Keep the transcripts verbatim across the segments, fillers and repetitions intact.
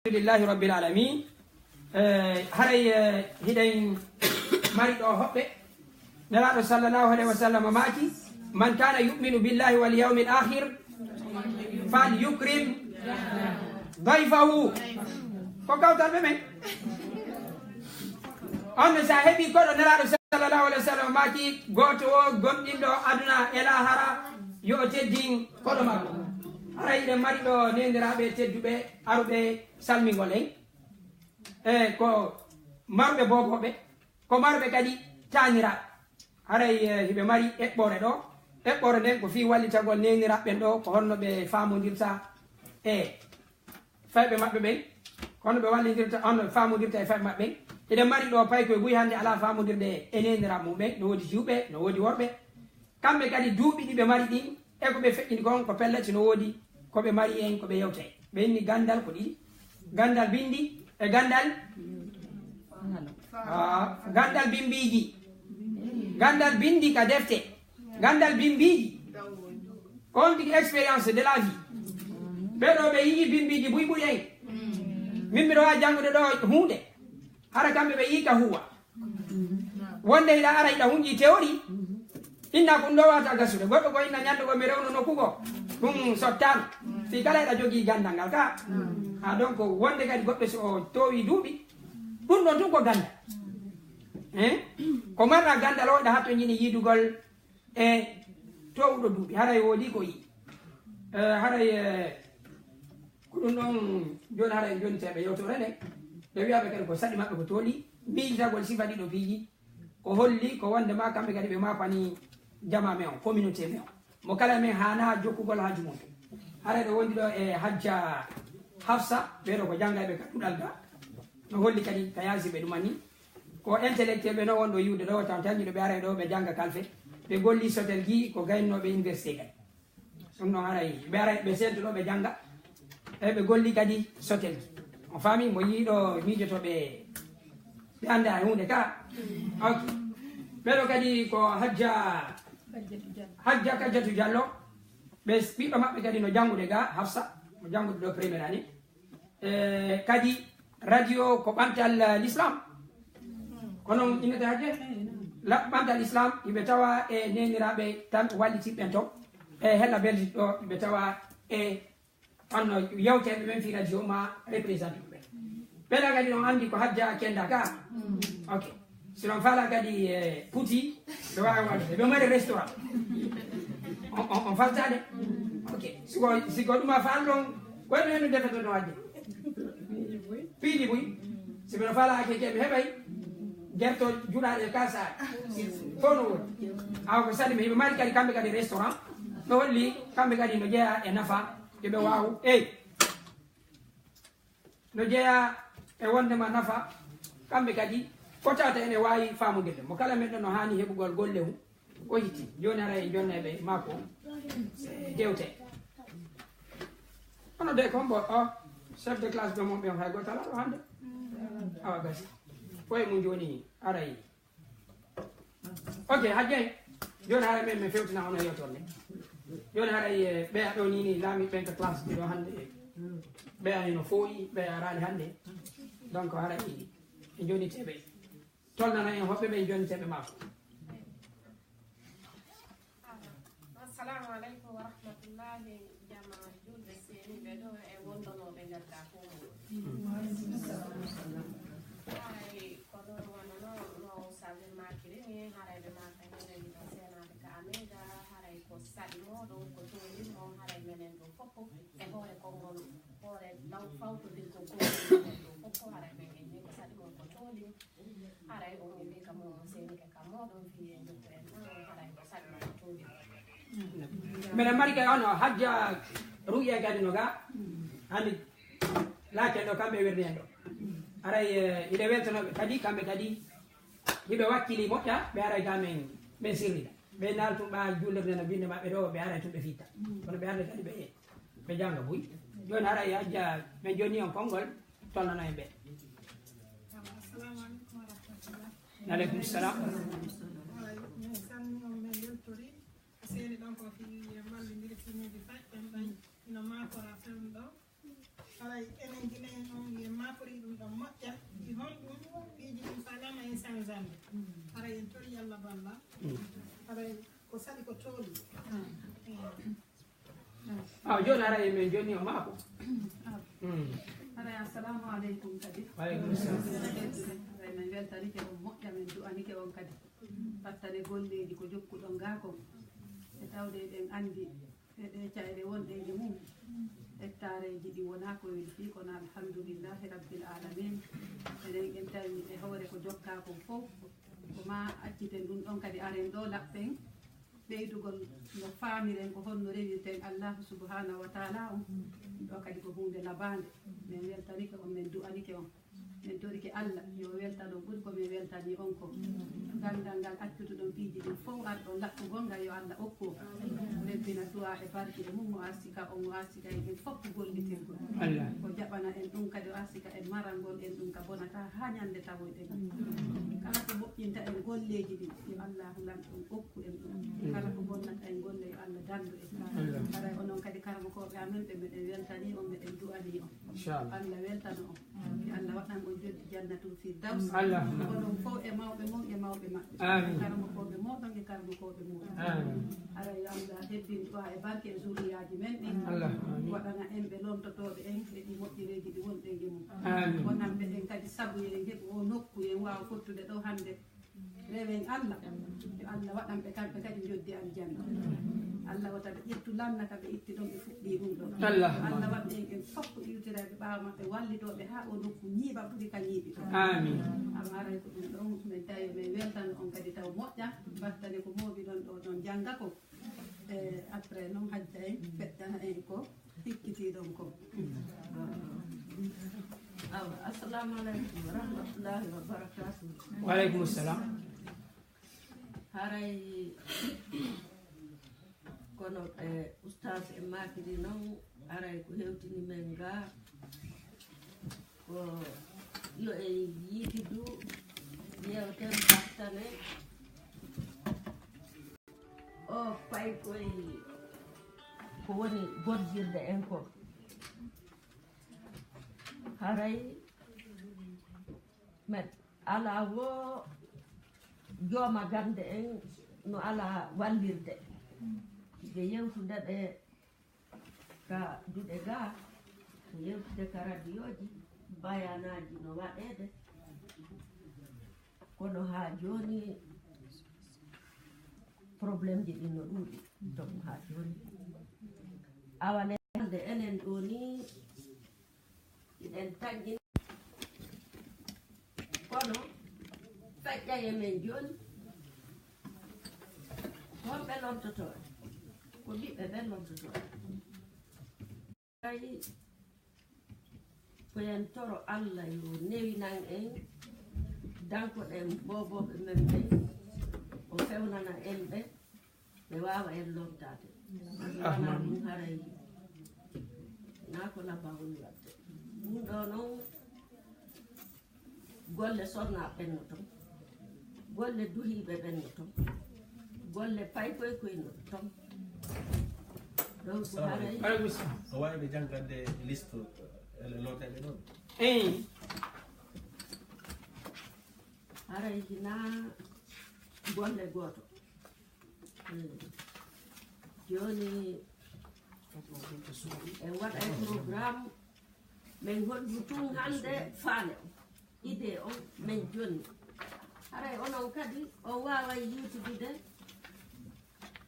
Alhamdulillahi rabbil alamin. Eh, haray, eh, hiɗen mari ɗo hoɓɓe. Nelaaɗo sallallahu alayhi wa sallam maaki, "Man kana yu'minu billahi wal yawmil akhir, fal yukrim dayfahu." Ko kawtal ɓe men. On ne, sa heɓi koɗo, Nelaaɗo sallallahu alayhi wa sallam maaki, "Gooto o gomɗinɗo aduna e laahara, yo o teddin koɗo makko." Haray hiɗen mari ɗo neeniraaɓe tedduɓe aruɓe salmingol en. E ko marɓe boobooɓe, ko marɓe kadi taaniraaɓe. Haray, eh, hiɓe mari eɓɓoore ɗo. Eɓɓoore nden ko fii wallitagol neeniraaɓe ɓen ɗo, ko honno ɓe faamondirta e fayɓe maɓɓe ɓen, ko honno ɓe wallindirta, honno ɓe faamondirta e fayɓe maɓɓe ɓen. Hiɗen mari ɗo paykoy buy hannde alaa faamondirde e neeniraaɓe mum ɓen, no woodi jiwɓe, no woodi worɓe. Kamɓe kadi duuɓi ɗi ɓe mari ɗin, e ko ɓe feƴƴini kon, ko pellet no woodi ko ɓe mari en, ko ɓe yewta en. Ɓe inni ganndal ko ɗiɗi. Ganndal binndi e ganndal, ah, ganndal bimmbiiji. Ganndal binndi ka defte. Ganndal bimmbiiji. Ko on tigi expérience de la vie. Ɓee ɗoo ɓe yii bimmbiiji buy ɓuri en. Min miɗo waawi janngude ɗo huunde. Hara kamɓe ɓe yii ka huwa. Wonde hiɗa ara hiɗa hunƴi théorie, inna ko ɗum ɗo wata gasude. Goɗɗo ko inna ñande ko mi rewno nokku goo, ɗum sottaano. Fii kala hiɗa jogii ganndal ngal ka. Ha, donc, wonde kadi goɗɗo so o toowi duuɓi, ɗum ɗon tun ko ganndal. Hein? Ko marɗa ganndal o, hiɗa hatto ñini yiidugol e toowuɗo duuɓi. Haray woodi ko yii. Eh, haray, eh, ko ɗum ɗon jooni haray en jonniteeɓe yewtoore nden. Ɓe wi'aɓe kadi ko saɗi maɓɓe ko tooli, miijitagol sifa ɗiɗo piiji. Ko holli ko wonde ma kamɓe kadi ɓe maapani jamaa men on, communauté men on. Mo kala men haanaa jokkugol haaju mum. Haray ɗo wondi ɗo e Hajja Hafsa, ɓee ɗo ko janngayɓe ka duɗal ga. No holli kadi ka yaasi ɓe ɗumani. Ko intellectuel ɓe no wonɗo yiwde ɗo, tan tanji ɗo ɓe aray ɗo ɓe jannga kalfe. Ɓe golli sotel gi ko gaynnooɓe université kadi. Ɗum noon haray ɓe aray ɓe sento ɗo ɓe jannga. E ɓe golli kadi sotel gi. On faami mo yiiɗo miijoto ɓe, ɓe annda e huunde ka. Ok. Ɓeɗo kadi ko Hajja, Hajja Kajjatu Jallo. Ɓe ɓiɗɗo maɓɓe kadi no janngude ga, Hafsa, mo janngude ɗo première année. E kadi radio ko ɓantal, eh, l'islam. Ko noon innete hajje? La-, ɓantal islam, iɓe tawa e neeniraaɓe tan wallitiiɓe ɓen ton. E hella Belgique ɗo, iɓe tawa e anno yewteeɓe ɓen fii radio ma représenté ɓe. Ɓeɗa kadi on anndi ko Hajja Kenda ka? Ok. Si on faala kadi, eh, puti, ɓe waawi waɗude. Ɓe mari restaurant. On, on, on faltaade? Ok. Si ko, si ko ɗum a faal ɗon, ko e ɓe no defata ɗo waɗde? Piiji buy. Si ɓe no faala ake ke, ɓe heɓay gerto juɗaaɗo e ka saare. Fof no woni. Awa ko saɗi mi, hiɓe mari kadi kamɓe kadi restaurant. No holli kamɓe kadi no jeyaa e nafa, yo ɓe waawu. Eyi. No jeyaa e wonde ma nafa, kamɓe kadi ko tawata ene waawi faamondirde. Mo kala men ɗon no haani heɓugol golle mum, o hitti. Jooni ara e jonneeɓe makko, e jewte. Hono de ko mbo, o chef de classe ɗo mon ɓe on hay gooto alaa ɗo hannde. Awa gasi. Ko e mum jooni aray. Ok, hajjay. Jooni haray men, men fewtina hono yewtorde. Jooni haray, eh, ɓeya ɗo ni, ni laami ɓen ka classe ɗi ɗo hannde. Ɓeya ni no fooyi, ɓeya araali hannde. Donc haray e jonniteeɓe. Tolnana en hoɓɓe ɓe jonniteeɓe maako. Assalamu aleykum wa rahmatullahi. Jama julɓe seeniiɓe ɗo e wondanooɓe ngadda ko haray ko ɗon wonano no Sabir makiri ni, haray ɓe maka ñande ɗiɗo seenaade ka Amega, haray ko saɗi mooɗon ko tooli mo, haray menen ɗo fof e hoore konngol, hoore law fawtodirgol konngol menen ɗo fof, haray men en ni ko saɗi mon ko tooli. Haray on inni ka mo seenike ka mooɗon fii en jokku en tan, haray ko saɗi mon ko tooli. Mbeɗa mari kay on hajja ruƴe kadi no ga. Hannde laake ɗo kamɓe wirde en ɗo. Aray, eh, hiɗe weltanooɓe kadi, kamɓe kadi hiɓe wakkili moƴƴa, ɓe aray ga men, men sirrida. Ɓe naal tun ɓa juulirde no binde maɓɓe ɗo, ɓe aray tun ɓe fitta. Kono ɓe arde kadi ɓe, ɓe jannga buy. Jooni aray hajja, men jonni on konngol, tolnano en ɓe. Assalamu aleykum wa rahmatullah. Aleykum salam. Haray, min salmini on, min weltori. Seeni ɗon ko fii mballindiri finuuji fay, ɓen ɓay ina maakora fewndo ɗo. Haray enen Gine en on Haray ko saɗi ko tooli. Awa jooni ara e men jooni o maako. Haray assalamu aleykum kadi. Waleykum salam. Haray men weltanike on moƴƴa, men du'anike on kadi. Battane golleeji ko jokkuɗon gaa kon. E tawde eɗen anndi e ɗee cayɗe wonɗen e mum, hectareeji ɗi wonaa ko weli fii kono alhamdulillahi rabbil alamin. Eɗen en tawi e hoore ko jokkaa kon fof, ko ma acciten ɗum ɗon kadi aren ɗo laɓɓen. Ɓeydugol no faamiren ko honno rewirten Allahu subhanahu wa taala on. Ɗo kadi ko huunde labaande. Men weltanike on, men du'anike on. Men torike Allah yo weltan on ɓuri ko men weltani on ko. Ganndal ngal accutuɗon piiji ɗin fof arɗon laɓɓugol ngal yo Allah okku on. Rebbina du'a e barke e mum mo arsika on, mo arsika en en fof gollitirgol. Allah. O jaɓana en ɗum kadi, o arsika en marangol en ɗum ka bonata haa ñande tawoyɗen. Kala ko moƴƴinta en golleeji ɗin, yo Allahu lanɗo on okku en ɗum. Kala ko bonnata en golle, yo Allah dandu en. Allah. Haray onon kadi karamokooɓe amen ɓe, meɗen weltani on, meɗen du'ani on. Inchallah. Allah weltano on. Yo Allah waɗan on joddi jannatul firdaws. Allah. Onon fof e mawɓe mon e mawɓe maɓɓe. Amin. Karamokooɓe mooɗon e karamokooɓe mooɗon. Amin. Haray yo Allah hebbin ɗo e barke e zurriyaaji men ɗin. Allah. Amin. Waɗana en ɓe lontotooɓe en e ɗi moƴƴereeji ɗi wonɗen e mum. Amin. Wonanɓe en kadi sabu yo en heɓu o nokku, yo en waaw fottude ɗo hannde. Rewen Allah. Yo Allah waɗan ɓe kamɓe kadi njoddi aljanna. Allah wata ɓe ƴettu lanna ka ɓe itti ɗon ɓe fuɗɗi ɗum ɗon. Allah. Allah waɗ en en fof ko iwtiraaɓe ɓaawo maɓɓe wallitooɓe haa o nokku ñiiɓa ɓuri ka ñiiɓi ɗon. Amin. Amma haray ko ɗum ɗon men tawi men weltano on kadi taw moƴƴa. Battane ko mooɓi ɗon ɗo ɗon jannga ko. E après noon hajja en feƴƴana en ko. Hikkitiiɗon ko. Awa, assalamu aleykum wa rahmatullahi wa barakatuh. Waleykum salam. Haray kono e ustaas e maakiri noon, haray ko hewtini men ga ko yo en yiikidu yewten battane o paykoy ko woni gorjirde en ko. Haray men alaa wo jooma gannde en no alaa wallirde. Ɓe yewtude ɓe ka duɗe ga, ɓe yewtude ka radiyooji, bayanaaji no waɗeede. Kono haa jooni, problème ji ɗin no ɗuuɗi. Donc haa jooni, awa ne hannde enen ɗo ni, hiɗen tanƴina. Kono feƴƴa e men jooni, honɓe lontotoo? Ko ɓiɓɓe ɓen lontotoo. Tawi ko en toro Allah yo newinan en, dankoɗen boobooɓe men ɓen, o fewnana en ɓe, ɓe waawa en lomtaade. Wonaa ɗum haray naa ko labaa woni waɗde. Ɗum ɗo noon, golle sornaaɓe ɓen no toon, golle duhiiɓe ɓen no toon, golle paykoykoy no toon. Donc haray. Aleykum salam. Ko waawɓe janngande liste, eh, looteeɓe ɗoon? Eey. Haray hinaa golle gooto. Hmm. Jooni en waɗay programme, men hollu tun hannde faale on, idée on men jonni. Haray onon kadi on waaway yewtidde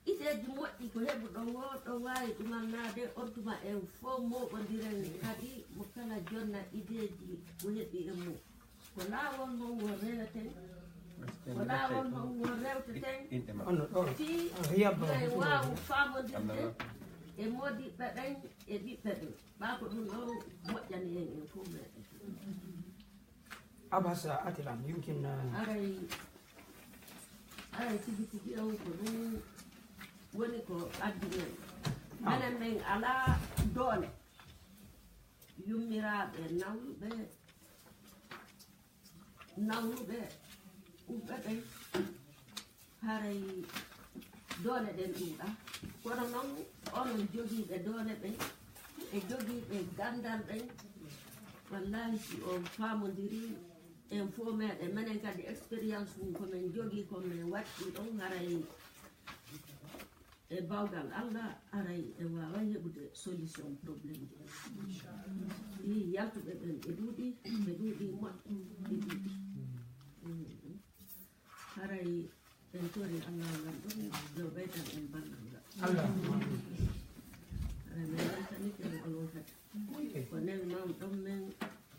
ideeji moƴƴi ko heɓuɗon o, ɗon waawi ɗumannaade, on tuma en fof mooɓondiren kadi mo kala jonna ideeji ko heɓi e mum. Ko laawol mon ngol reweten, ko laawol mon ngol rewteten, fii yo en waawu faamondirde e moodiɓɓe ɓen e ɓiɓɓe ɓen. Ɓaa ko ɗum ɗon moƴƴani en, en fof meɗen. Abasa Atilam, yumkin, uh, Aray, aray tigi tigi on ko ɗum woni ko addi men. Menen men alaa doole. Yummiraaɓe nawluɓe, nawluɓe, ɓuuɓɓe ɓen, haray doole ɗen ɗuuɗaa. Kono noon, onon jogiiɓe doole ɓen, e jogiiɓe ganndal ɓen, wallaahi, si on faamondirii, En fof meɗen, menen kadi expérience mum ko men jogii, ko men waɗi ɗon, haray e bawgal Allah, haray en waaway heɓude solution problème ji en. Ɗi yaltuɓe ɓen, ɓe ɗuuɗi, ɓe ɗuuɗi moƴƴi, ɓe ɗuuɗi. Mm. Haray en tori Allah ngal ɗum, yo ɓeydan en ballal ngal. Allah. Haray men weltanike mo onon kadi. Ko nen mawɗon men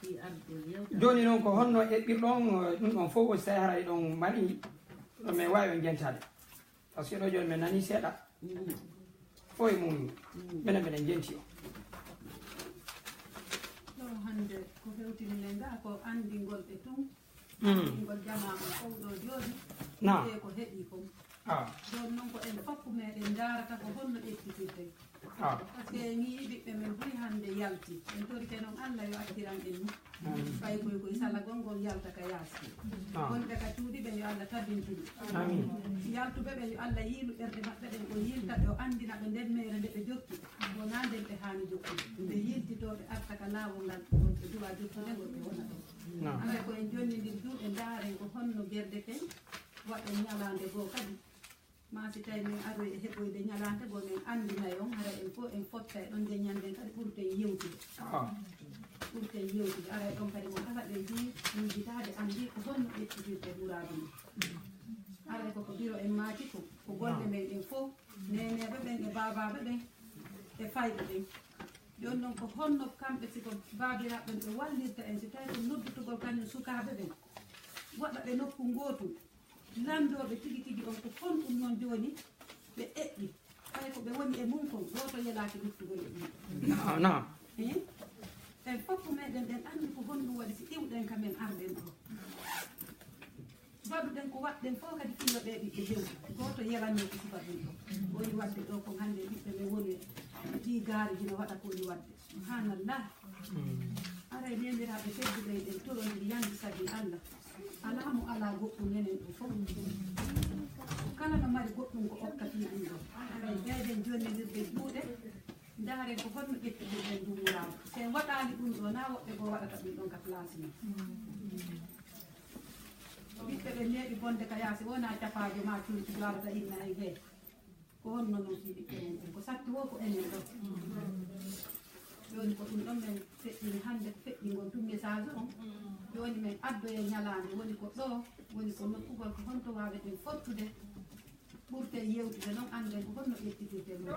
fii ardugol yewtere. Jooni noon, ko honno eɓɓirɗon, eh, ɗum ɗon fof, so tawii haray ɗon mari ɗo men waawi on jentaade? Parce que ɗo jooni men nanii seeɗa. Mm. Fof e mum, mm, menen meɗen jenti o. Ɗo hannde ko hewtini men ngaa ko anndingol ɓe tun. Mm. Anndingol jamaa on fof ɗo jooni. Naam. Wiyee ko heɓii kon. Ah. Jooni noon ko en fof meɗen ndaarata ko honno ƴettitirten. Ah. Parce que en yii ɓiɓɓe men buy hannde yalti. En torike noon Allah yo acciran en ɗum. Amin. Fay koy koy sala gonngol yalta ka yaasi. Ah. Wonɓe ka cuuɗi ɓen yo Allah tabintin. Amin. Yaltuɓe ɓen yo Allah yiilu ɓerɗe maɓɓe ɗen, o yilta ɓe, o anndina ɓe nden meere nde ɓe jokki. Wonaa nden ɓe haani jokkude. Ɓe yiltitoo ɓe arta ka laawol ngal, ngol ɓe duwaa jokkude ngol ɓe wona ɗon. Naam. Haray ko en jonnindir juuɗe ndaaren ko honno gerde ken waɗen ñalaande goo kadi. Maa si tawi min aroyi e heɓoyde ñalaande goo, min anndinay on, hara en fof en fottay ɗon, nde ñannden kadi ɓurten yewtude. Ah. Ɓurten yewtude, aray ɗon kadi mo kala ɓe njii miijitaade, anndi ko honno ƴettitirte muraadu mum. Aray ko ko biro en maaki ko, ko golle men ɗen fof, neeneeɓe ɓen e baabaaɓe ɓen e fayɓe ɓen. Jooni noon ko honno kamɓe, si ko baabiraaɓe ɓen ɓe wallirta en, si tawi ko noddutugol kañum sukaaɓe ɓen, waɗa ɓe nokku ngootu, lanndooɓe tigi tigi on ko honɗum noon jooni ɓe eɓɓi? Ɓay ko ɓe woni e mum kon, gooto yelaaki luttugol e ɗum. Naam, naam. Eh? En fof meɗen ɗen anndi ko honɗum waɗi si iwɗen ka men arɗen ɗo. Mbaɗuɗen ko waɗɗen fof kadi fii yo ɓee ɓiɓɓe hewtu. Gooto yelanno ko suka ɗum ɗo. Woni waɗde ɗo ko hannde ɓiɓɓe men woni e ɗii gaareeji no waɗa ko woni waɗde. Subhanallah. Mm. Aray neeniraaɓe tedduɓe, eɗen torondiri yande sabi Allah. Alaa mo alaa goɗɗum enen ɗo fof. Kala no mari goɗɗum ko okka fii ɗum ɗo. Aray ɓeyden jonnirde juuɗe, ndaaren ko honno ƴettitirɗen ndu muraadu. Si en waɗaali ɗum ɗo, na woɓɓe goo waɗata ɗum ɗon ka place mum. Ɓiɓɓe ɓe neeɓi bonde ka yaasi, wonaa capaajo maa cuuɗi warata inna e gee. Ko honno noon fii ɓiɓɓe men ɓen? Ko satti woo ko enen ɗo. Jooni ko ɗum ɗon men feƴƴini hannde, ko feƴƴingol tun message on. Jooni men addoya ñalaande, woni ko ɗo, woni ko nokkugol, ko honto waaweten fottude, ɓurten yewtude noon, annden ko honno ƴettitirte ɗum.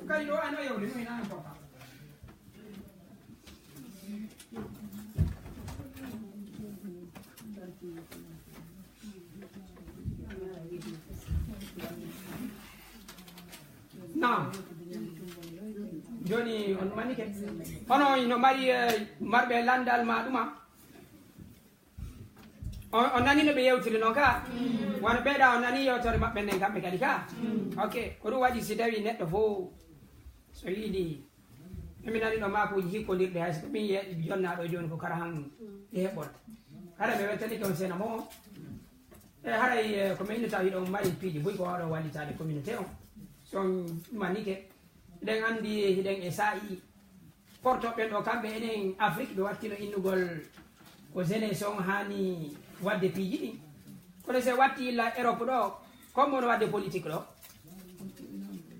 Kay ɗo ano yewde, no ina important. Naam. Jooni on manike. Hono ino mari, eh, marɓe lanndal ma ɗuma? On, on nani no ɓe yewtiri noon ka? Wano ɓeeɗa on nani yewtere maɓɓe nden kamɓe kadi ka? Ok, ko ɗum waɗi si tawi neɗɗo fof so yiɗi, emi nani ɗo maakuuji hikkondirɗi, hay so ko min ye-, jonnaa ɗo jooni ko kara han ɗi heɓɓorde. Hara ɓe weltanike on seena mo on. E haray, eh, ko min innata hiɗon mari piiji buy ko waawɗon wallitaade communauté on. So on manike, hiɗen anndi hiɗen e saa'i. Porto ɓen ɗo kamɓe enen Afrik ɓe wattino innugol ko jeunesse on haani waɗde piiji ɗin. Kono si watti illa Europe ɗo, ko mo woni waɗde politique ɗo?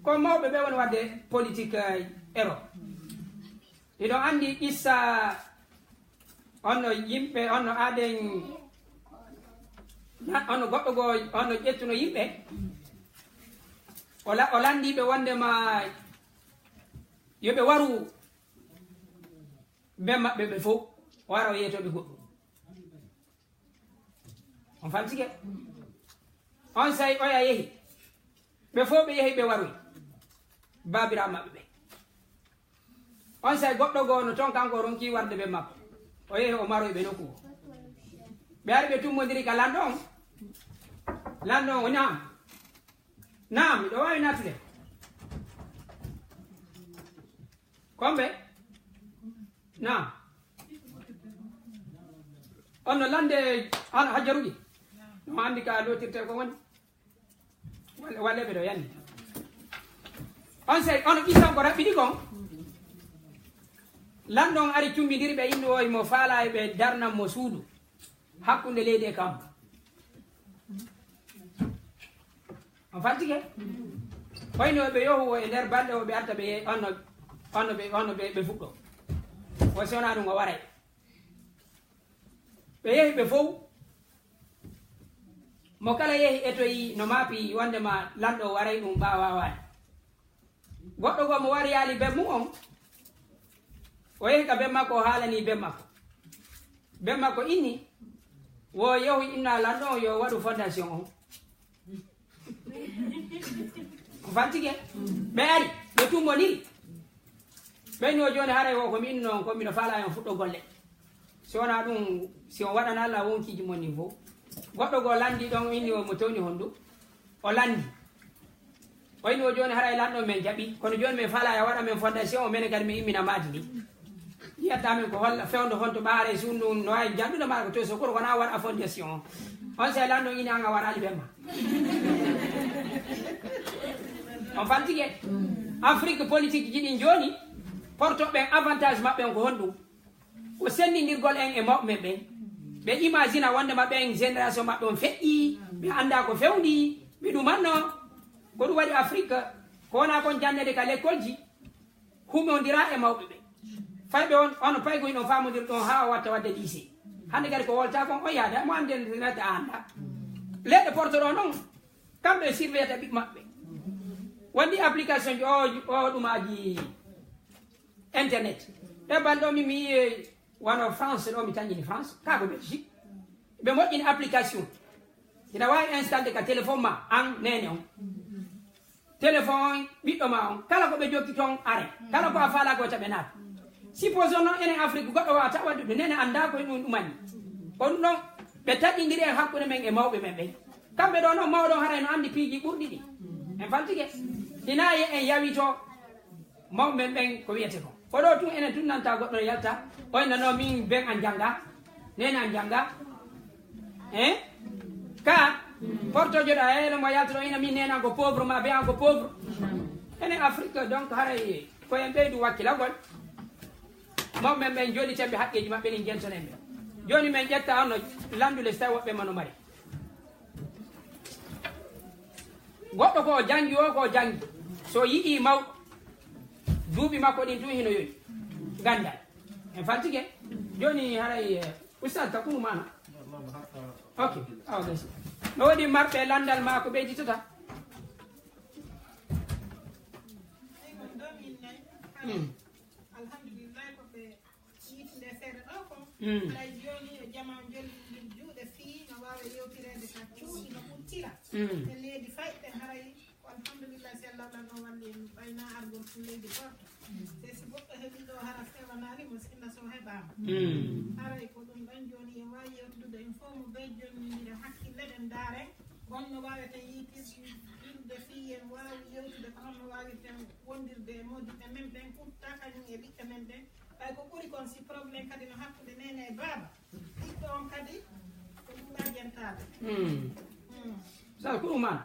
Ko mawɓe ɓe woni waɗde politique, eh, Europe. Hiɗon anndi qissa on no yimɓe, on no aaden, na-, on no goɗɗo goo, on no ƴettuno yimɓe. O la-, o lanndii ɓe wonndema yo ɓe waru ɓe maɓɓe ɓe fof, o ara o yeetoo ɓe goɗɗum. On famtike? On say oya yehi. Ɓe fof ɓe yehi ɓe waroyi. Baabiraaɓe maɓɓe ɓe. On say goɗɗo goo no toon, kanko o ronkii warde ɓe makko. O yehi o maroyi ɓe nokku goo. Ɓe ari ɓe tummondiri ka lanɗo on. Lanɗo on o naam. Naam, miɗo waawi nattude. Kombe? Naam. On no lande an hajjaruɗi. No anndi ka lootirte ko woni. Wal-, walla ɓe ɗo yanni. On sey, on qissa ko raɓɓiɗi kon. Lanɗo on ari cummindiri ɓe, innu o himo faalaa yo ɓe darnan mo suudu hakkunde leydi e kammu. On fantike? Koyno ɓe yohu o e nder balɗe o ɓe arta ɓe ye-, onno, onno ɓe, onno ɓe, ɓe fuɗɗo. O si wonaa ɗum o waray. Ɓe yehi ɓe fow. Mo kala yehi etoyi no maapi wonde ma lanɗo o waray ɗum ɓa waawaani. Goɗɗo goo mo wari yaali ben mum on, o yehi ka ben makko, o haalani ben makko. Ben makko inni, wo yehu inna lanɗo on yo waɗu fondation on. Ko fantike, ɓe ari, ɓe tummboniri. Ɓe no jooni haray wo ko mi inno on, ko mino faala on fuɗɗo golle. Si wonaa ɗum, si on waɗana Alla wonkiiji mon ɗin fow. Goɗɗo goo lanndi ɗon, inni o mo towni hondu. O lanndi. O inni o jooni haray lanɗo men jaɓi. Kono jooni men faala ya waɗa men fondation, o menen kadi mi immina maadi ndi. Yetta men ko holla fewndo honto ɓaare suundu no waawi janɗude maa ko to so koto kona waɗa fondation. On se lanɗo ini an a waɗaali ɓe ma. On fantike. Afrique politique ji ɗin jooni, porto ɓen avantage maɓɓe on ko honɗum? Ko senndindirgol en e mawɓe men ɓen. Ɓe imagina wonde maɓɓe en génération maɓɓe on feƴƴi, ɓe annda ko fewndi, ɓe ɗumanno. Ko ɗum waɗi Afrique, ko wona kon jannede ka lekkolji, humondira e mawɓe ɓen. Fayɓe on, on paygoy ɗon faamondiri ɗon haa o watta wadde lycée. Hannde kadi ko wolta kon o yaada, mo anndi internet a annda. Leɗɗe porto ɗo noon, kamɓe surveillata ɓiɓɓe maɓɓe. Wonndi application ji o, o ɗumaaji internet. Ɗe balɗo mi, mi yi'e wano France ɗo, mi tañini France, kaa ko Belgique. Ɓe moƴƴini application. Ina waawi installde ka téléphone ma, an neene on. Téléphone on, ɓiɗɗo ma on. Kala ko ɓe jokki toon, are. Kala ko a faalaa ko taɓe naata. Supposons noon enen Afrique, goɗɗo waawata waɗude, neene anndaa ko e ɗum ɗumani. Ko ɗum ɗon, ɓe taƴindiri en hakkunde men e mawɓe men ɓen. Kamɓe ɗo noon, mawɗo on haray no anndi piiji ɓurɗi ɗi. En faltike. Ina ye en yawito mawɓe men ɓen ko wiyete ko. Ko ɗo tun enen tun nanta goɗɗo no yalta, o inna no min ben an jannga, neene an jannga. Hein? Ka, porto joɗa, eh, no mo yalta ɗo ina min neene an ko pauvre, ma be an ko pauvre. Enen Afrique, donc, haray ko en ɓeydu wakkilagol. Mawɓe men ɓen joliten ɓe haqqeeji maɓɓe ɗin, jentonen ɓe. Jooni men ƴetta on no lanndule so tawi woɓɓe ma no mari. Goɗɗo ko o janngi o, ko o janngi. So yi'ii mawɗo, duuɓi makko ɗin tun hino yoni. Ganndal. En faltike. Jooni haray, eh, Ustaz, ka kunu maana. Ok. Awa, gasi. No woodi marɓe lanndal maa ko ɓeyditata? Hmm. Alhamdulillahi, ko ɓe yiiti nde seeɗa ɗo ko. Mm. Haray jooni o jama jollindir juuɗe fii no waawa yewtireede ka cuuɗi no ɓurtira. Mm. E leydi fayɓe haray ko alhamdulillahi, si Allah no walli en ɓayna argol fu leydi porto. Se si goɗɗo heɓi ɗo hara fewanaali mo, si inna so heɓaama. Mm. Haray ko ɗum ɗon jooni en waawi yewtude en fof mo ɓe jonnindira hakkille ɗen ndaare. Honno waaweten yiitirde fii en waawi yewtude ko honno waawirten wondirde e moodiɓɓe men ɓen, ɓurta kañum e ɓiɓɓe men ɓen? Ɓay ko ɓuri kon si problème kadi no hakkunde neene e baaba, ɓiɗɗo on kadi ko ɗum ɓajentaade. Hmm. Hmm. Sa ko ɗum an.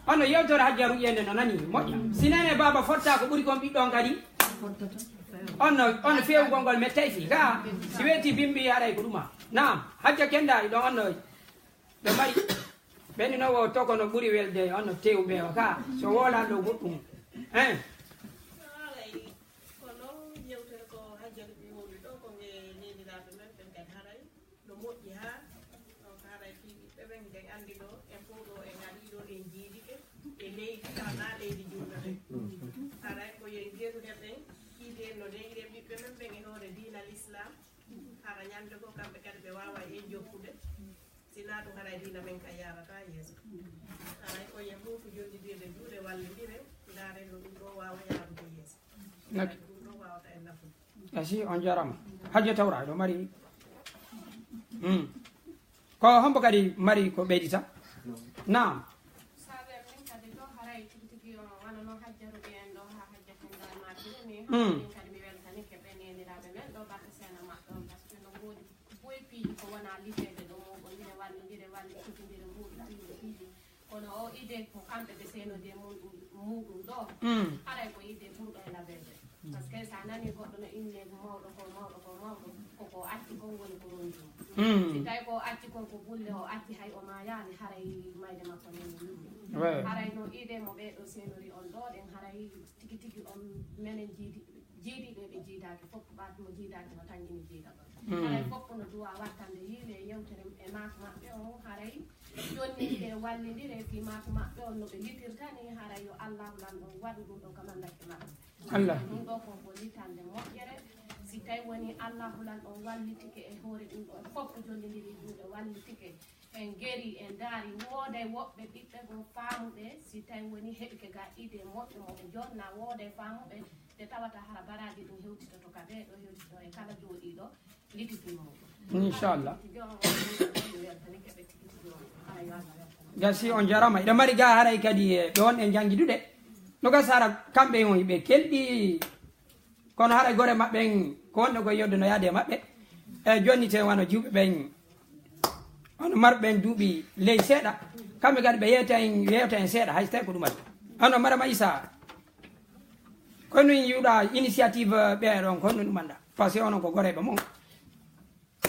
Ono yewtere Hajja Ruƴƴeende no nani moƴƴa. Si neene e baaba fotta ko ɓuri kon ɓiɗɗo on kadi. Ono, ono feewugol ngol mettay fii. Ga, si weeti bimbi haray ko ɗuma. Naam, Hajja Kenda, ɗo onno. Ɓe mari, ɓe ni no wo toko no ɓuri welde, on no tew ɓe o ka, so wolan ɗo goɗɗum. Hein? Haray ko noon yewtere ko Hajjatu ɓe woni ɗo, ko nge neeniraaɓe men ɓen kadi haray no moƴƴi haa, donc haray fii ɓiɓɓe ɓen nde anndi ɗo, en fof ɗo en arii ɗo, en jiidike e leydi, tawa naa leydi juulɓe ɓen. Haray ko yo en geru heɓen, idée no leyɗe ɓiɓɓe men ɓen e hoore diina l'islam, hara ñande goo kamɓe kadi ɓe waawa en jokkude. Sinaa ɗum, haray diina men ka yaarataa yeeso. Haray ko en fof ko jonndidirde juuɗe, wallindiren, ndaaren no ɗum ɗo waawa yaarude yeeso. Haray ko ɗum ɗo waawata en nafude. Merci, on jarama. Hajja Tawra, ɗo mari. Hmm. Ko hombo kadi mari ko ɓeydita? Naam. Saabe min kadi ɗo haray tigi tigi o wano no Hajja Ruɓi en ɗo, haa Hajja Kenda ma tini ni. Hmm. Min kadi mi weltanike ɓe neeniraaɓe men ɗo, barke seena maɓɓe on, parce que no ngoodi boy piiji ko wona liggeyde ɗo muɗum, ine wallondire, wallitindire, mbuuɗi piiji, piiji. Kono o idée ko kamɓe ɓe seenodi e muɗum, muɗum ɗo. Mm. Haray ko idée ɓurɗo e labeede. Parce que sa nani Mawɗo ko mawɗo ko mawɗo, ko ko acci kon woni ko ronndi mo. Si tawi ko acci kon ko bulle o acci, hay o maayaali, haray mayde makko nden no yurmi. Haray no idee mo ɓee ɗoo seenori on ɗoo ɗen, haray tigi tigi on menen jiidi jiidiiɓe ɓe jiidaaki fof, ɓaat mo jiidaaki no tan ina jiida ɗon. Haray fof no duwa wattande yiile e yewtere e maak maɓɓe on, haray jonnindire wallindire fii maak maɓɓe on no ɓe litirta ni, haray yo Allaahu Lanɗo waɗu ɗum ɗo ka mallake maɓɓe. Ɗum ɗo ko ko litande moƴƴere. Si tawi woni Allaahu Lanɗo wallitike e hoore ɗum ɗo fof, jonnindiri juuɗe wallitike, en geri en ndaari wooday woɓɓe ɓiɓɓe goo faamuɓe, si tawi woni heɓike ga idee moƴƴo mo ɓe jonna, wooday faamuɓe ɓe tawata hara baraaji ɗin hewtitoto ka ɓee ɗo hewtito e kala jooɗiiɗo litifi muɗum. Inchallah. Gasi, on jarama. Eɗen mari ga haray kadi e ɓe won e janngidude. No gasa hara kamɓe on ɓe kelɗi, kono haray gore maɓɓe en ko wonde koye yodde no yaade e maɓɓe. E jonnite wano jiwɓe ɓen, wano marɓe ɓen duuɓi ley seeɗa. Kamɓe kadi ɓe yeewta en, yeewta en seeɗa, hay so tawi ko ɗum waɗi. Hono Marama Issa, ko nun yiwɗa initiative ɓe ɗon, ko honno ɗum annda? Parce que onon ko goreeɓe mon.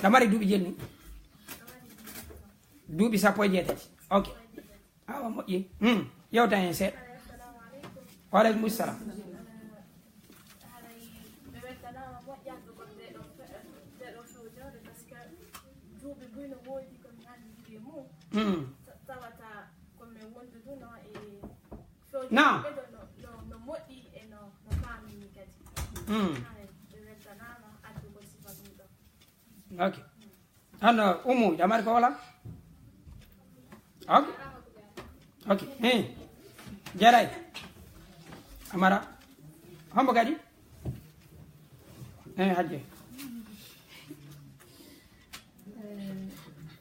Ɗa mari duuɓi jelni? Duuɓi sappo e jeetati. Ok. Awa moƴƴi. Hmm. Yewta hen seeɗa. Wa aleykum salam. Hmm. Naam. Hmm. Ok. Ano, Umu, jamari ko wala? Ok. Ok. Hey. Jaray. Amara. Hombo kadi? Hey, Hajje. Eh,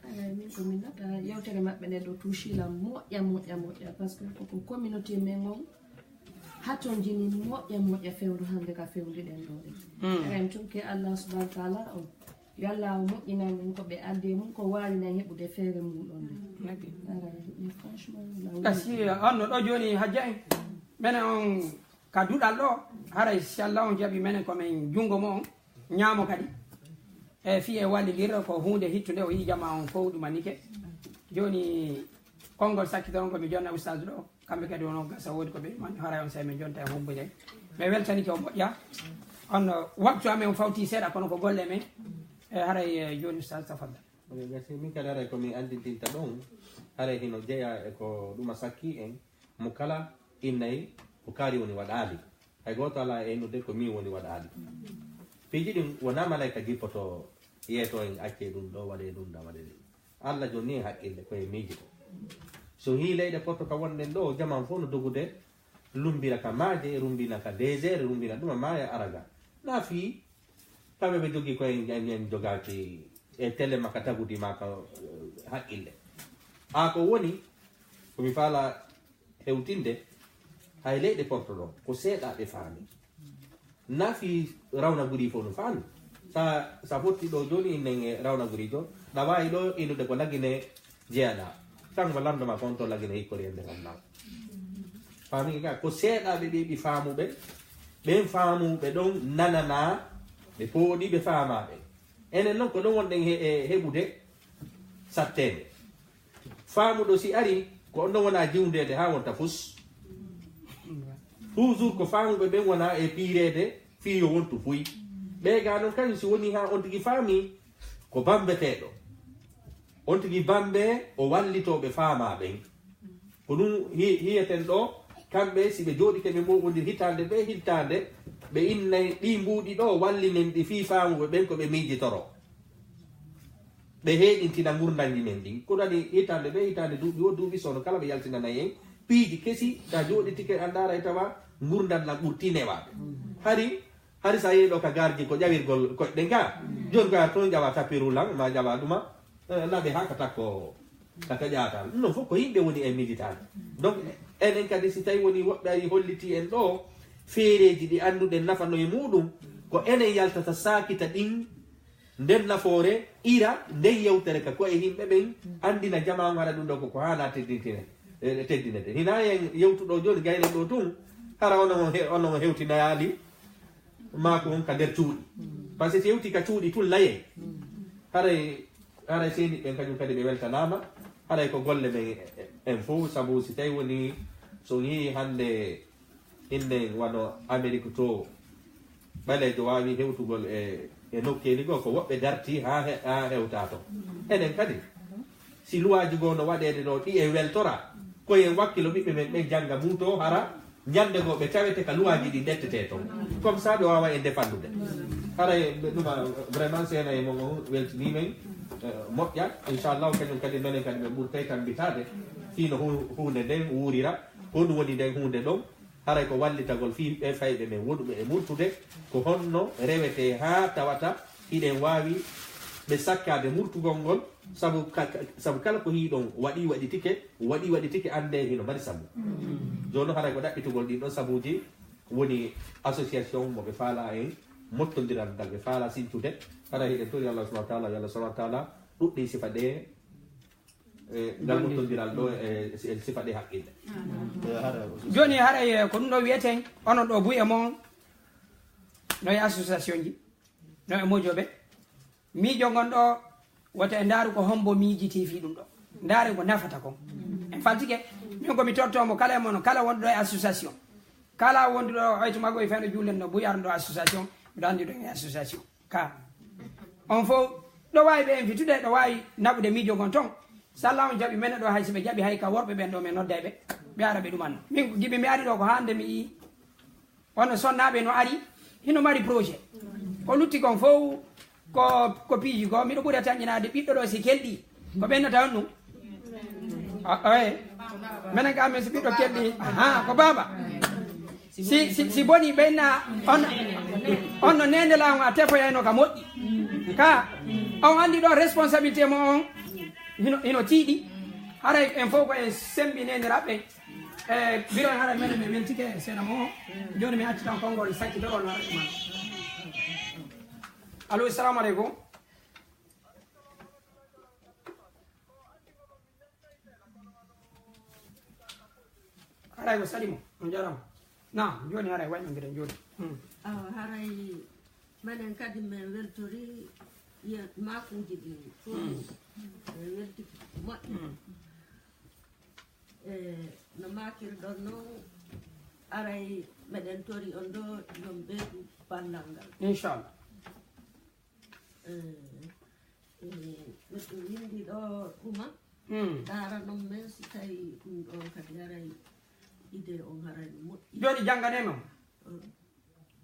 eh, min ko min nata yewtere maɓɓe nde ɗo tuusilam moƴƴa, moƴƴa, moƴƴa, parce que koko communauté men on hatonjini moƴƴa, moƴƴa fewndo hannde ka fewndi ɗen ɗo ɗen. Eren tun ke Allah subhanahu wa ta'ala on. Yo Allah o moƴƴinan en ko ɓe addi e mum, ko waawi nan heɓude feere mum ɗon nde. Aray, mais franchement, la Kasi, on no ɗo jooni Hajja en. Menen on ka duɗal ɗo, haray si Allah on jaɓi menen ko men junngo mo on, ñaamo kadi. E fii e wallilirde ko huunde hittunde o yi'i jamaa on fow ɗumanike. Jooni konngol sakkitoron ko mi jonna ustaas ɗo, kamɓe kadi wono gasa woodi ko ɓe mani haray on sey min jonta e hombude. Mi weltanike o moƴƴa. On waktu amen on fawti seeɗa kono ko golle men. E haray, e, jooni ustaas tafaddal. Gasi min kadi haray ko mi anndintinta ɗon, haray hino jeyaa e ko ɗuma sakki en, mo kala innay ko kaari woni waɗaali. Hay gooto alaa e innude ko min woni waɗaali. Piiji ɗin wonaa malayka jippoto yeeto en accee ɗum ɗo, waɗee ɗum ɗa, waɗee ɗum. Allah jonni en haqqille ko e miijito. So hii leyɗe potto ka wonɗen ɗo, jaman fof no dogude, lumbira ka maaje, rumbina ka désert, rumbina ɗuma maaya araga. Na fii, kamɓe ɓe jogii ko en, en, en jogaaki e télé ma ka tagudi ma ka, eh, haqqille. A ko woni, ko mi faala hewtinde, hay leyɗe potto ɗo, ko seeɗa ɓe faami. Na fii rawna guri fof no faami. Sa, sa fotti ɗo jooni, innen e rawna guri jooni, ɗa waawi ɗo innude ko Lagine jeyaɗa. Tan mo lanndo ma kon to Lagine hikkori e nder am naw. Faami ka, ko seeɗa ɓe ɓeyɓi faamuɓe, ɓen faamuɓe ɗon nanana, ɓe pooɗi, ɓe faama ɓe. Enen non ko ɗon wonɗen he-, e heɓude satteende. Faamuɗo si ari, ko on ɗon wona jiwndeede haa wonta fus. Toujours ko faamuɓe ɓen wona e piireede fii yo wontu fuy. Ɓee gaa non kañum si woni haa on tigi faami, ko bambeteeɗo. On tigi bambe o wallitoo ɓe faamaa ɓen. Ko ɗum hi-, hiyeten ɗo, kamɓe si ɓe jooɗike ɓe mooɓondir hitaande bee hitaande, ɓe innay ɗii mbuuɗi ɗo wallinen ɗi fii faamuɓe ɓen ko ɓe miijitoro. Ɓe heeɗintina ngurndanji men ɗin. Ko ɗum waɗi hitaande bee hitaande, duuɓi o duuɓi, soono kala ɓe yaltinanay en piiji kesi, ta jooɗitike a ndaaray tawa ngurndan ɗan ɓurti newaade. Hari, hari sa yehi ɗo ka garji ko ƴawirgol koyɗe ɗen ka, jooni ko a toon ƴawa tapiru lan, ma ƴawa ɗuma, eh, naɓe haa ka takko, ka taƴatal. Ɗum ɗon fof ko yimɓe woni e militaade. Donc, enen kadi si tawi woni woɓɓe ari holliti en ɗo feereeji ɗi annduɗen nafa no e muɗum, ko enen yaltata saakita ɗin, nden nafoore ira, nden yewtere ka koye yimɓe ɓen, anndina jamaa on hara ɗum ɗo ko, ko haana teddintine, e, teddinede. Hina en yewtuɗo jooni gaynen ɗo tun, hara onon on he-, onon on hewtinayaali, Maaku on ka nder cuuɗi. Par ce que si yewti ka cuuɗi tun layey. Haray, haray seeni ɓen kañum kadi ɓe weltanaama. Haray ko golle men en fof, sabu si tawi woni, so on yii hannde innen wano Amerik to, ɓaleejo waawi hewtugol e, e nokkeeli goo, ko woɓɓe dartii haa he-, haa hewtaa ton. Enen kadi, si luwaaji goo no waɗeede ɗo, ɗi en weltora, ko en wakkilo ɓiɓɓe men ɓen jannga muto, hara ñannde goo ɓe tawete ka luwaaji ɗi ndettetee ton. Comme ça, ɓe waawa en defandude. Haray ɓe ɗuma, vraiment, seena e mon on weltinii men, eh, moƴƴa. Inchallahu, kañum kadi, menen kadi, ɓe ɓurtay tambitaade fii no hu-, huunde nden wuurira, ko ɗum woni nden huunde ɗon. Haray ko wallitagol fii ɓee fayɓe men woɗuɓe e murtude, ko honno rewetee haa tawata hiɗen waawi ɓe sakkaade murtugol ngol, sabu ka-, ka-, sabu kala ko hiɗon waɗi, waɗitike, waɗi, waɗitike, anndee hino mari sabu. Jooni haray ko ɗaɓɓitugol ɗin ɗon sabuuji woni association mo ɓe faalaa en, mottondiral ngal ɓe faalaa sintude. Haray hiɗen tori Allah subhanahu wa taala, yo Allah subhanahu wa taala ɗuɗɗin sifa ɗee, e, ngal mottondiral ɗo e, e sifa ɗee haqqille. Jooni haray, eh, ko ɗum ɗo wiyeten, onon ɗo buy e mon, no e association ji, no e mojoɓe. Miijo ngon ɗo, woto e ndaaru ko hombo miijitii fii ɗum ɗo. Ndaaren ko nafata kon. En faltike, min ko mi totto mo kala e mon, kala wonɗo ɗo e association. Kala wonɗo ɗo, oy tuma goy feno jullen no buy arɗo association, miɗo anndi ɗo e association. Ka. On fof, ɗo waawi ɓe invitude, ɗo waawi naɓude miijo ngon ton. Salla on jaɓi men ɗo, hay si ɓe jaɓi, hay ka worɓe ɓen ɗo, men nodday ɓe. Ɓe ara ɓe ɗumanno. Min, gibi mi ari ɗo ko hannde mi yii. Wonno sonnaaɓe no ari, hino mari projet. Ko lutti kon fof ko, ko piiji goo. Miɗo ɓuri tanƴinaade ɓiɗɗo ɗo si kelɗi. Ko ɓennata on ɗum? A, oye. Menen ka men si ɓiɗɗo kelɗi, aha, ko baaba. Si, si, si boni ɓenna, on, on no neenelaa on a tefoyayno ka moƴƴi. Ka, on anndi ɗon responsabilité mo on, hino, hino tiiɗi. Haray en fof ko en sembi neeniraaɓe. E biro en haray menen mi weltike seeɗa mo. Jooni mi acci tan konngol sakkitoro no haray man. Allo, assalamu aleykum. Haray ko saɗi mo, on jarama. Na, jooni haray wayno mbiɗen jooni. Hmm. Awa, haray menen kadi men weltori ye maakuuji ɗi fof. Hmm. En weltike moƴƴa. Hmm. E no maakirɗon non, aray meɗen tori on ɗo, yo on ɓeydu ballal ngal. Inchallah. E, e, miɗo winndi ɗo ɗuma. Hmm. Ndaara non men si tawi ɗum ɗon kadi haray idée on haray no moƴƴi. Jooni jannganee ma. Hmm.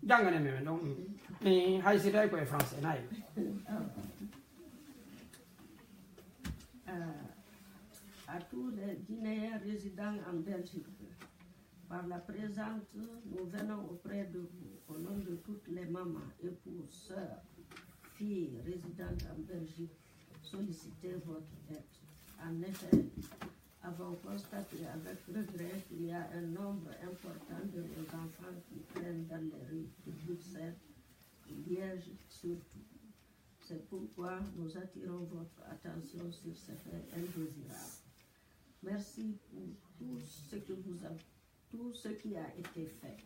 Jannganee men ɗon. Eh, hay si tawi ko e français, nayi. Euh, à tous les Guinéens résidant en Belgique, par la présente, nous venons auprès de vous, au nom de toutes les mamans, épouses, sœurs, filles résidentes en Belgique, solliciter votre aide. En effet, avons constaté avec regret qu'il y a un nombre important de nos enfants qui traînent dans les rues de Bruxelles, de Liège surtout. C'est pourquoi nous attirons votre attention sur ces faits indésirables. Merci pour tout ce que vous avez, tout ce qui a été fait.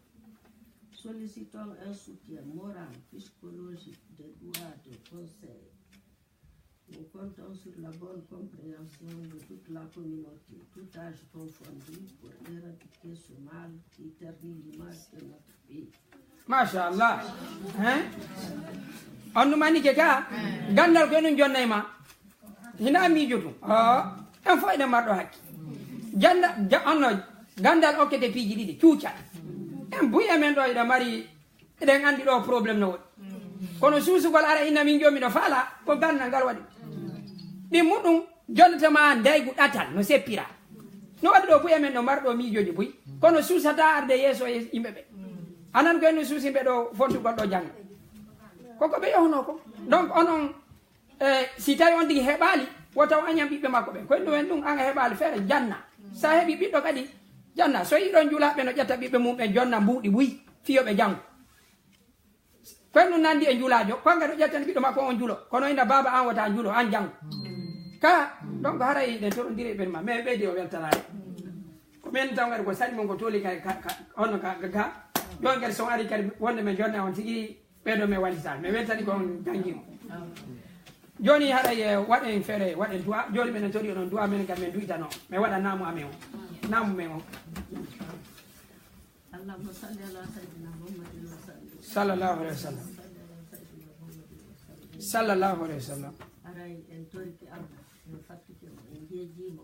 Sollicitons un soutien moral, psychologique, de droit, de conseil. Nous comptons sur la bonne compréhension de toute la communauté, tout âge confondu, pour éradiquer ce mal qui ternit l'image de notre pays. Machallah. Hein? On ɗum anndi ke ka? Ganndal ko eɗum jonnay ma. Hina miijo ɗum. Oh, en fof eɗen marɗo hakke. Jannda, ja-, on no ganndal okkete piiji ɗiɗi, cuuca. En buy e men ɗo eɗen mari Eɗen anndi ɗo problème no waɗi. Kono suusugol ara inna min jomi no faala ko ganna ngal waɗi. Ɗin muɗum jonnata ma ndaygu ɗatal no seppira. No waɗi ɗo buy amen no marɗo miijoji buy. Kono suusata arde yeeso e yimɓe ɓe. Anan ko en no suusi ɓe ɗo fontugol ɗo jannga. Koko ɓe yohno ko. Donc onon E, si tawi on tigi heɓaali, wota o añan ɓiɓɓe makko ɓen. Ko en ɗum en ɗum, an a heɓaali feere, janna. Sa heɓi ɓiɗɗo kadi, janna. So yiɗon julaaɓe no ƴetta ɓiɓɓe mum ɓen, jonna mbuuɗi buy, fiyoɓe janngo. Ko en ɗum nandi e julaajo, ko nga no ƴettani ɓiɗɗo makko on julo. Kono ina baaba an wota julo, an janngo. Ka, donc haray ɗen torondiri e ɓen ma. Mais ɓeydi o weltanaade. Ko men taw ngari ko sari mon ko toli ka, ka, ka, on ka, ka, ka. Jooni kadi so on ari kadi wonde men jonna on tigi ɓeydo men wallitaade. Men weltani ko on janngi mo. Jooni haɗa e waɗen feere, waɗen du'a. Jooni men torii onon du'a men kam men du'itano. Men waɗa naamu amen o. Naamu men o. اللهم صل على سيدنا محمد وسلم. Sallallahu alayhi wa sallam. Sallallahu alayhi wa sallam. Haray en torike Allah, en fattike mo, en jeejii mo.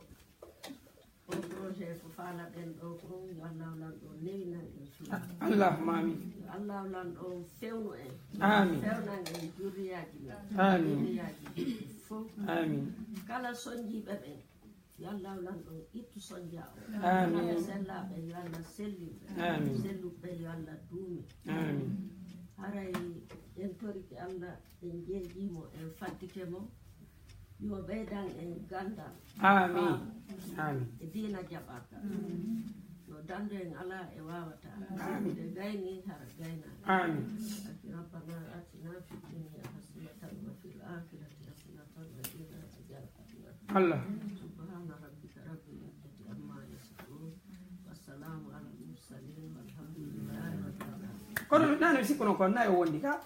On projet ko faalaɗen ɗo ko yo Allah lanɗo newinan en fii. Allahumma amin. Yo Allah lanɗo fewnu en. Amin. Fewnan en jurriyaaji men. Amin. Jurriyaaji men fof. Amin. Kala sonjiiɓe ɓen, yo Allah lanɗo ittu sonja o. Amin. Kala sellaaɓe, yo Allah sellin ɓe. Amin. Selluɓe, yo Allah duumi. Amin. Haray en torike Allah, en jeejii mo, en fattike mo. Yo ɓeydan en ganndal. Amin. Faamu. Amin. E diina jaɓaka. Yo danndo en alaa e waawata. Amin. Nde gayni hara gaynaaka. Amin. Aki ربنا آتنا في الدنيا حسنة وفي الآخرة حسنة وقنا عذاب النار. Allah. سبحان ربك رب العزة عما يصفون. والسلام على المرسلين والحمد لله رب العالمين. Kono nane sikkuno ko nayo wondi ka.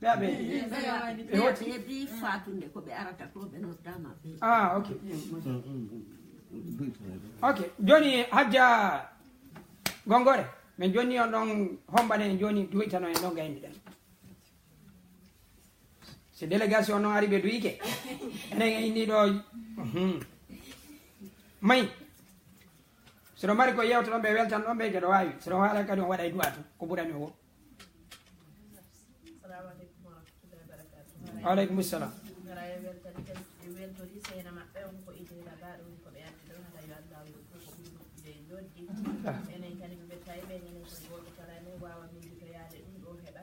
Ɓe aɓe. Ɓe hoti. Ɓe ɓi fatunde ko ɓe arata ko ɓe noddama ɓe. Ah, ok. Ok, joni Hajja Gongore, men jonni on ɗon hombane en joni duwitano en ɗon gayni ɗen. Si délégation noon ari ɓe duyike, enen e inni ɗo, mhm. Mayi. Siɗo mari ko yewta ɗon ɓe weltan ɗon ɓe, jeɗo wawi. Siɗo waala kadi on waɗa e du'a tun, ko ɓurani o wo. Assalamu aleykum wa rahmatullahi wa barakatuh. Wa aleykum salam. Gara e weltani ken, e weltori seyna maɓɓe on ko Idrissa Ba ɗo woni ko ɓe addi ɗo, hara yo Allah yo ko ko ɓuri moƴƴude e joddi. Ah. Enen kadi ɓe ɓe tawi ɓe, enen ko goto kala ne wawa min jitoyaade ɗum ɗo heɓa.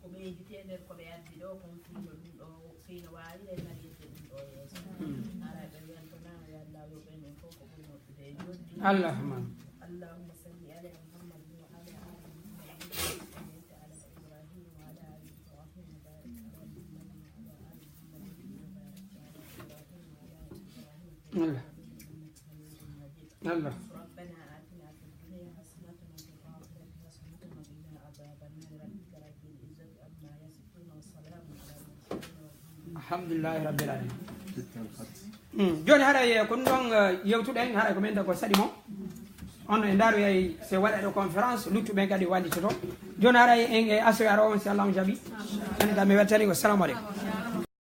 Ko ɓe yejjiti e nder ko ɓe addi ɗo kon fii no ɗum ɗo, fii no waawi ɓe mariyede ɗum ɗo yeeso. Hara ɓe weltonaama, yo Allah yoɓ enen fof ko ɓuri moƴƴude e joddi. Allahumma. اللهم صل على محمد وعلى آل محمد كما صليت على إبراهيم وعلى آل إبراهيم وبارك على محمد وعلى آل محمد كما باركت على إبراهيم وعلى آل إبراهيم في العالمين إنك حميد مجيد. Allah. ربنا آتنا في الدنيا حسنة وفي الآخرة حسنة وقنا عذاب النار. ربك رب العزة عما يصفون وسلام على المرسلين والحمد لله. Alhamdulillahi rabbil alamin. Mm, joni haray, eh, ko ɗum ɗon, eh, yewtuɗen, haray ko men ko saɗi mo. On e ndaaroyay se waɗa ɗo conférence, luttuɓe kadi wallitoto. Joni haray en e asoy aro on, si Allah on jaɓi. Ani kam mi weltani ko, salamu aleykum.